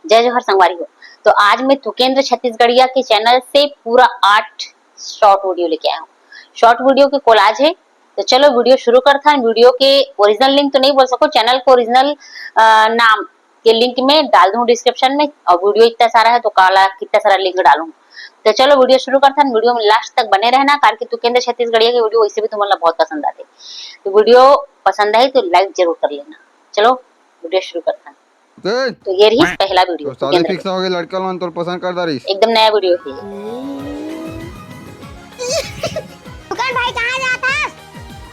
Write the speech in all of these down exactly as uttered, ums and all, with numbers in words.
जय जोहार संगवारी हो। तो आज मैं तुकेंद्र छत्तीसगढ़िया के चैनल से पूरा आठ शॉर्ट वीडियो लेके आया हूँ। शॉर्ट वीडियो के कोलाज है। तो चलो वीडियो शुरू करथन। वीडियो के ओरिजिनल लिंक तो नहीं बोल सको, चैनल के ओरिजिनल नाम के लिंक में डाल दूँ डिस्क्रिप्शन में। और वीडियो इतना सारा है तो काला कितना सारा लिंक डालूँ। तो चलो वीडियो शुरू करथन। वीडियो में लास्ट तक बने रहना, कारण कि तुकेंद्र छत्तीसगढ़िया के वीडियो वैसे भी तुम्हारा बहुत पसंद आते। तो वीडियो पसंद आई तो लाइक जरूर कर लेना। चलो वीडियो शुरू करथन। तो ये रही पहला वीडियो तो शादी फिक्स हो गई, लड़का लोगन तोर पसंद कर डारिस। एकदम नया वीडियो है। दुकान भाई कहाँ जाता है?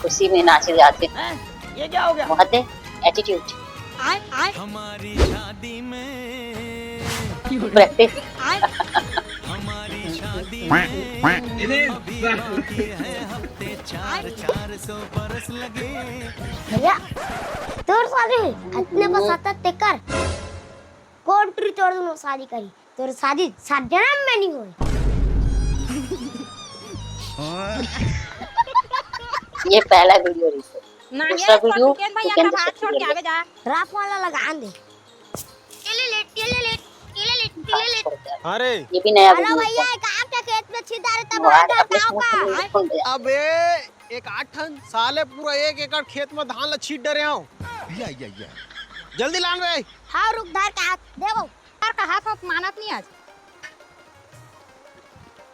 खुशी में नाचे जाते। ये क्या हो गया? बहुत है एटीट्यूड। हमारी शादी में प्रैक्टिस। हमारी शादी में अभी बाकी है हफ्ते चार, चार सौ बरस लगे। भैया, तोर शादी अतने बस आता तेकर कोन टूरी तोर दोनों शादी करी। तोर शादी सात जन्म में नहीं होए। ये पहला वीडियो रही। दूसरा वीडियो तुकेंद्र भैया का हाथ छोड़ के आगे जा। राप वाला लगा दे। अरे ये भी नया हेलो वीडियो भैया, है। एक आठ के खेत में छीट डारे तब वहाँ वहाँ का का गाँव का। अबे एक आठ ठन साले पूरा एक एकड़ खेत में धान ला छीट डरे हो। या, या, या। जल्दी लान बे। हाँ, रुक, धर के हाथ। देखो, धर के हाथ, हाथ मानत नहीं आज।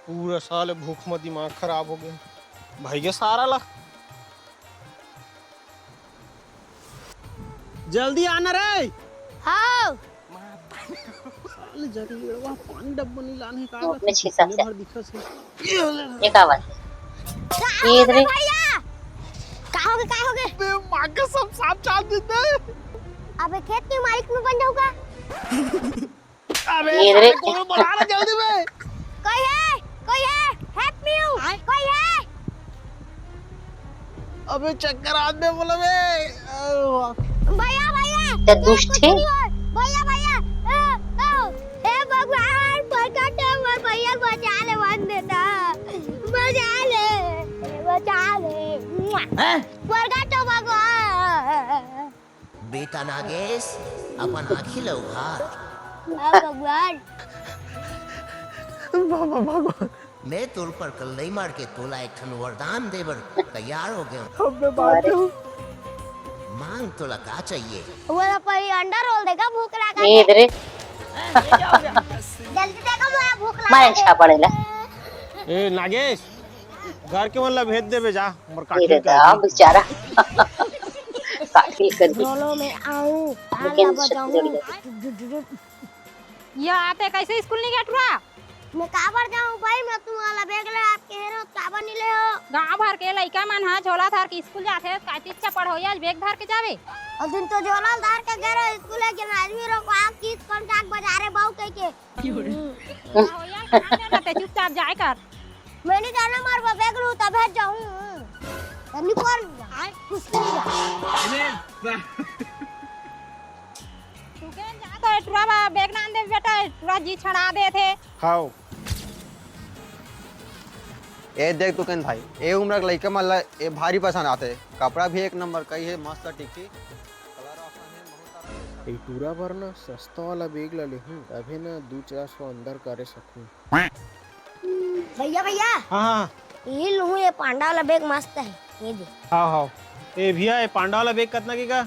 पूरा साले भूख में दिमाग खराब हो गया। भाई के सारा ला। जल्दी आना रे। हाँ। साले जरी लड़वा पानी डब्बा नहीं लाने का वो अपने छीसा से। भर दिखा से। ये का बात है? का ये हो गया इधर ही। भैया? का हो गया, का हो गया? बे, माँ कसम सांप चाट देते। अबे खेत के मालिक में बन जाऊंगा। अबे ये रे। साले गोरू बना रहा जल्दी में। कोई है? कोई है? Help me you। कोई है? अबे चक्कर आदमी बोला बे। अरे वाह। भैया, भैया, क्या दुष्ट है? भैया, भैया, ए, ए, हे भगवान, प्रकट हो, मोर भैया बचा ले, वन देता, बचा ले, बचा ले। हैं? प्रकट हो भगवान। बेटा नागेश, अपन आँखी ल उघार। हाँ भगवान। बाबा भगवान। मैं तोर पर कल नहीं मार के तोला एक ठन वरदान दे बर तैयार हो गया हूँ। अबे बाप रे। मांग, तोला का चाहिए? वो तो पहले अंडा रोल देगा, भूख लगा ये है। इधर है। जल्दी देगा, मोला भूख लगा मारे है। अच्छा पड़ेला। ए नागेश, घर के मन ला भेज देबे जा, मोर काकी ये दा बेचारा। काकी कर दी। रोलो में आऊं, ताला लेकिन बजाऊं। ये आते कैसे स्कूल नहीं गया टुरा? मैं काबर जाऊं भाई, मैं तुम्हारा बैग ले आपके हेरो काबर नहीं ले हो? गांव भर के लइका मन ह झोला धर के स्कूल जाथे, काची अच्छा पढ़ोइया आज बैग धर के जावे। और दिन तो झोला धर के गए रहो स्कूल, लेकिन आदमी रो को आप किस कौन काक बजा रहे बाऊ कह के। भैया, ध्यान देना ते, चुपचाप जाए कर। मैं नहीं जाना, मार बैग लूं तब जाऊं। तब नहीं कर लूंगा। कुछ नहीं। तू के जा तो टुरा बा, बैग नान दे बेटा, टुरा जी छड़ा दे थे। हाओ। ए देख तुकेन भाई, ए उम्र के लइका मन ला ए भारी पसंद आथे। कपड़ा भी एक नंबर कई हे, मस्त टिकही। कलर ऑप्शन हे, बहुत सारा। ए टुरा बर ना सस्ता वाला बैग ला लेहूं, तभे ना दू चार सौ अंदर करे सकहूं। भैया, भैया। हाँ, हाँ। ये लूं, ये पांडा वाला बैग मस्त है, ये दे। हाँ, हाँ। ए भैया, ये पांडा वाला बैग कतना के का?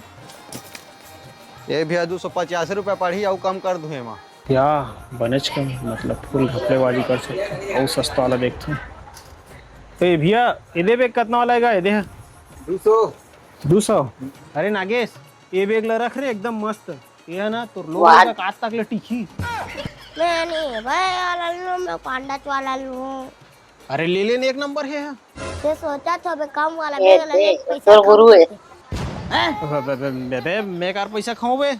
ए भैया, दू सौ पचास रुपया पड़ही, अउ कम कर दूं एमा। या, बनेच कम, मतलब फुल घपलेबाजी कर सकथों, अउ सस्ता वाला देखथों। ए भैया, ये दे बैग कतना वाला आएगा, ये दे। दू सौ। दू सौ? अरे नागेश, ये बैग ला रख रे, एकदम मस्त। ये है ना, तोर लोग वाह। का आज तक ले टिकही। मैं नहीं भाई, वाला लूं, मैं पांडा वाला लूं। अरे ले लेन, एक नंबर हे। ये सोचा था बे, कम वाला ये बैग ला ले, देख, पैसा तोर कम गुरु है। करते। हैं? बे, बे, बे, बे, बे, मैं कार पैसा खाऊं बे?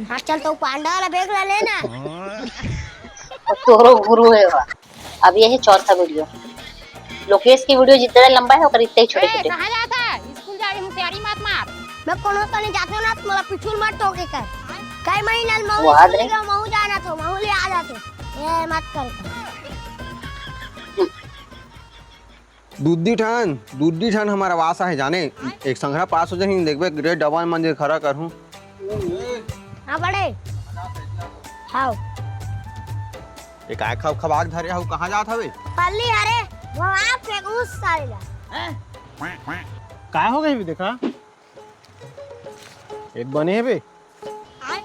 हाँ, चल तो पांडा वाला बैग ला लेना। हाँ। तोरो गुरु है बा। अब ये है चौथा वीडियो। लोकेश की वीडियो जितना लंबा है, ओकर इतना ही छोटे ए, छोटे। कहाँ जाता है? स्कूल जावे, होशियारी मत मार। मैं कोनो तो नहीं जाते ना, तुम्हारा पिछुल मत टोके कर। कई महीना में महू वाह स्कूल रे। गया, महू जाना तो, महू ले आ जाते। ये मत कर। दुद्दी ठन, दुद्दी ठन हमारा वास आहे जाने। एक संघरा पास हो जाही, देखबे ग्रेड डबल मन जे खरा करहूं। हाँ बड़े। हाव। ये काय खब खबाक धरे हव, कहाँ जात हवे? पल्ली हरे, वो आप फेंक उस साले ला। काय हो गई भी देखा? एक बने हे बे। आय।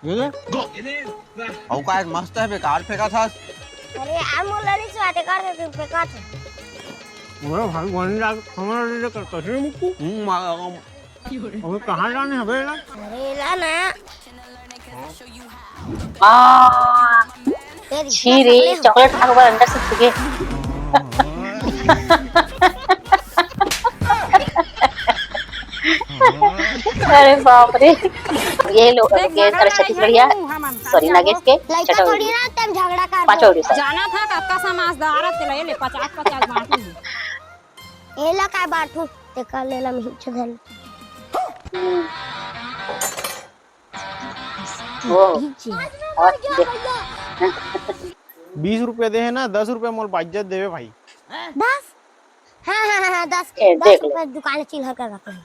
ये दे। अउ काय मस्त हे, बेकार फेंका था। अरे यार, मोला नहीं चाहते कर दे, फेंका था। मोला भाई गोनी लाग, हमारा ले कर कसरे मुक्कू। हम्म, मा-, अबे कहाँ जाने हबे ना? अरे ला ना। आ, तेरी छी रे, चॉकलेट खा के अंदर से छुके। अरे बाप रे। ये लो, देख, ये मना अरे नहीं छत्तीसगढ़िया, है, मुंह हम सॉरी, नागेश के लड़का चटोरी। थोड़ी ना, तुम झगड़ा कर पाँच दो। और सर। जाना था कक्का समाज दारा ते ले ले पचास पचास बांटू। एला काय बांटू? ते कर लेला मिहिच धन। वो। बीस रुपया दे हे ना, दस रुपया मोल बाइज्जत देवे भाई। दस? हाँ, हाँ, हाँ, हाँ, दस, ए, दस देख ले। रुपया दुकान चिल्हर कर रखे हैं।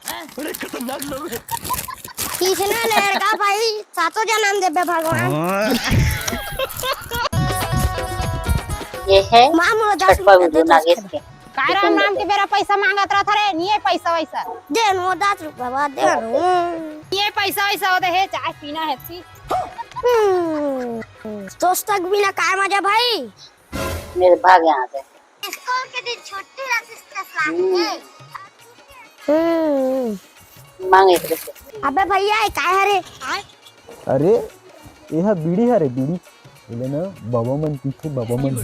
किसने लड़का भाई सातों जन्म देबे भगवान। ये है माँ मोला दस छठवा रुपया वीडियो दे दे। नागेश के। काय राम नाम के बेरा पैसा मांगत रहत रे, निये पैसा वैसा। दे न वो दस रुपया बा, दे न। निये पैसा वैसा होते है, चाय पीना है सी। हम्म, दोस्त तक बिना काय मजा भाई? मेरे भाग यहाँ से। स्कूल के दिन छुट्टी रहती, इसका साथ हम्म। में। हम्म। मांग एक रुपया। अबे भैया, ये काय हरे? अरे, ये हा बीड़ी हरे, बीड़ी। एला ना बाबा मन पीथे, बाबा मन।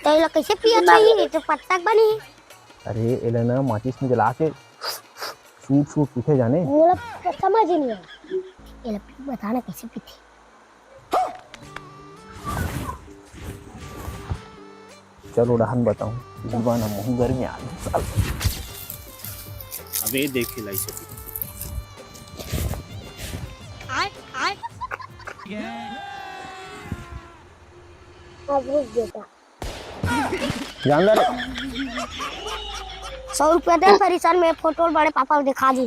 तो एला कैसे पियत ना होही? ये तो पत्ता के बनी हे। अरे, एला ना माचिस में जला के सूट सूट पीथे जाने। मोला समझ ही नहीं आया। एला पी, बताना कैसे पीथे। चलो रहन बताऊं, जीवन हम मुहूं गर्मी आ गई साल। अबे देख लाई सकी। आय, आय। अब रुक बेटा। जान ले रे। सौ रुपया दे, फिर इसन में फोटो बड़े पापा को दिखा दी।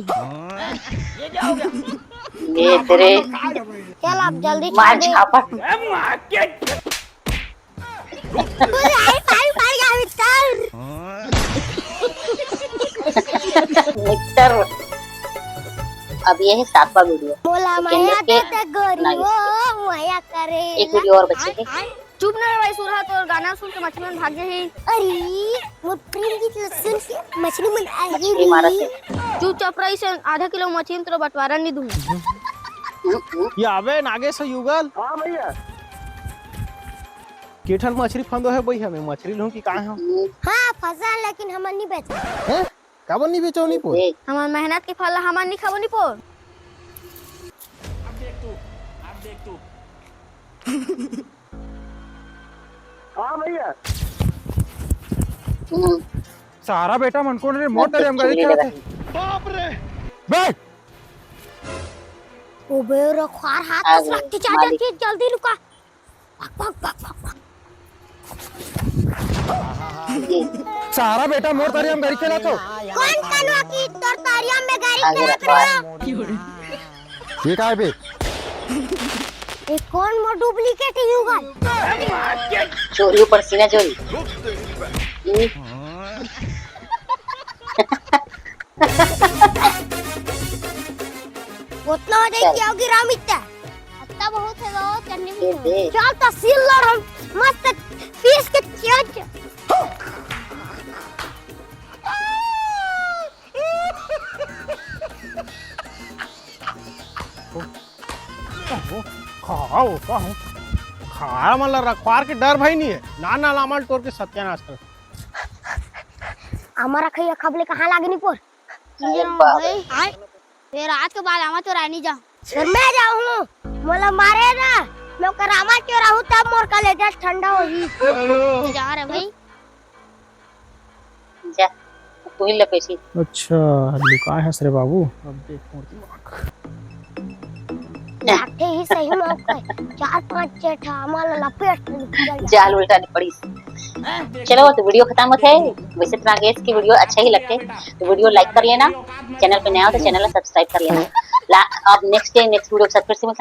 ये तेरे चल, आप जल्दी मार छोड़ दे। झापड़। अरे, आई, आई, आई, आई, चल। मिक्सर। अब ये है सातवां वीडियो। बोला सेकंड माया के दे गोरी नागिन। वो माया करे। एक वीडियो और बचे थे। चुप ना रे भाई, सुरहा तोर गाना सुन के मछली मन भाग जाही। अरे, मोर प्रेम गीत ल सुन के मछली मन आ मछली मारत हे। चुपचाप रही से आधा किलो मछली तोर बंटवारा नहीं दूंगा। ये अबे नागेश युगल। हाँ भैया। केठन मछली फंदो है भैया, मैं मछली लूं कि काय हो? हाँ, फंसा है, लेकिन हमन नहीं बेच। हैं? काबर नहीं बेचो नहीं पोर? हमर मेहनत के फल ला हमन नहीं खाबो नहीं पोर। अब देख तू, अब देख तू। हाँ भैया। हम्म। सारा बेटा मन कोन रे, मोर तरिया म गाड़ी चलाथे। बाप रे। बे! ओ बे, रखवार हाथ आ तो गए, रख के चाचा मालिक। चीज जल्दी लुका। भग, भग, भग, भग, भग। ये। सारा बेटा मोर तरिया म गाड़ी चलाथो। कोन कनवा की तोर तरिया में गाड़ी आगे चला रखवार। रहा? ये काय बे? ये कोन मोर डुप्लीकेट है युगल? चोरी ऊपर सीना चोरी। ये। उतना हो जाए चल। क्या होगी राम इतना? अत्ता बहुत है वो, चटनी भी ये है। दे। चल तो सील लो हम मस्त पीस के चल। ओहो, खाओ, खाओ। खारा मन ला रखवार के डर भई नहीं है। ना, ना, लामल टोर के सत्यानाश कर। आमा रखइया खबले कहाँ लागे नहीं पोर? अरे बाप रे। आय, ये रात के बाद आमा चोराय नहीं जा। फिर मैं जाऊँ, मोला मारे ना, मैं ओकर आमा चोराहूँ तब मोर कलेजा ठंडा होही। जा रे भाई। जा, तू ही ले पैसे। अच्छा, लुकाय हस रे बाबू। अब देख मोर दिमाग। लाठे ही सही मौका है। चार पांच चेठा हमारा लपेट के निकल जाए। जाल उल्टा नहीं पड़ी। चलो, तो वीडियो खत्म होते है। वैसे तो नागेश की वीडियो अच्छा ही लगते, तो वीडियो लाइक कर लेना, चैनल पे नया हो तो चैनल सब्सक्राइब कर लेना। ला, अब नेक्स्ट डे नेक्स्ट वीडियो के साथ फिर से मिलते हैं।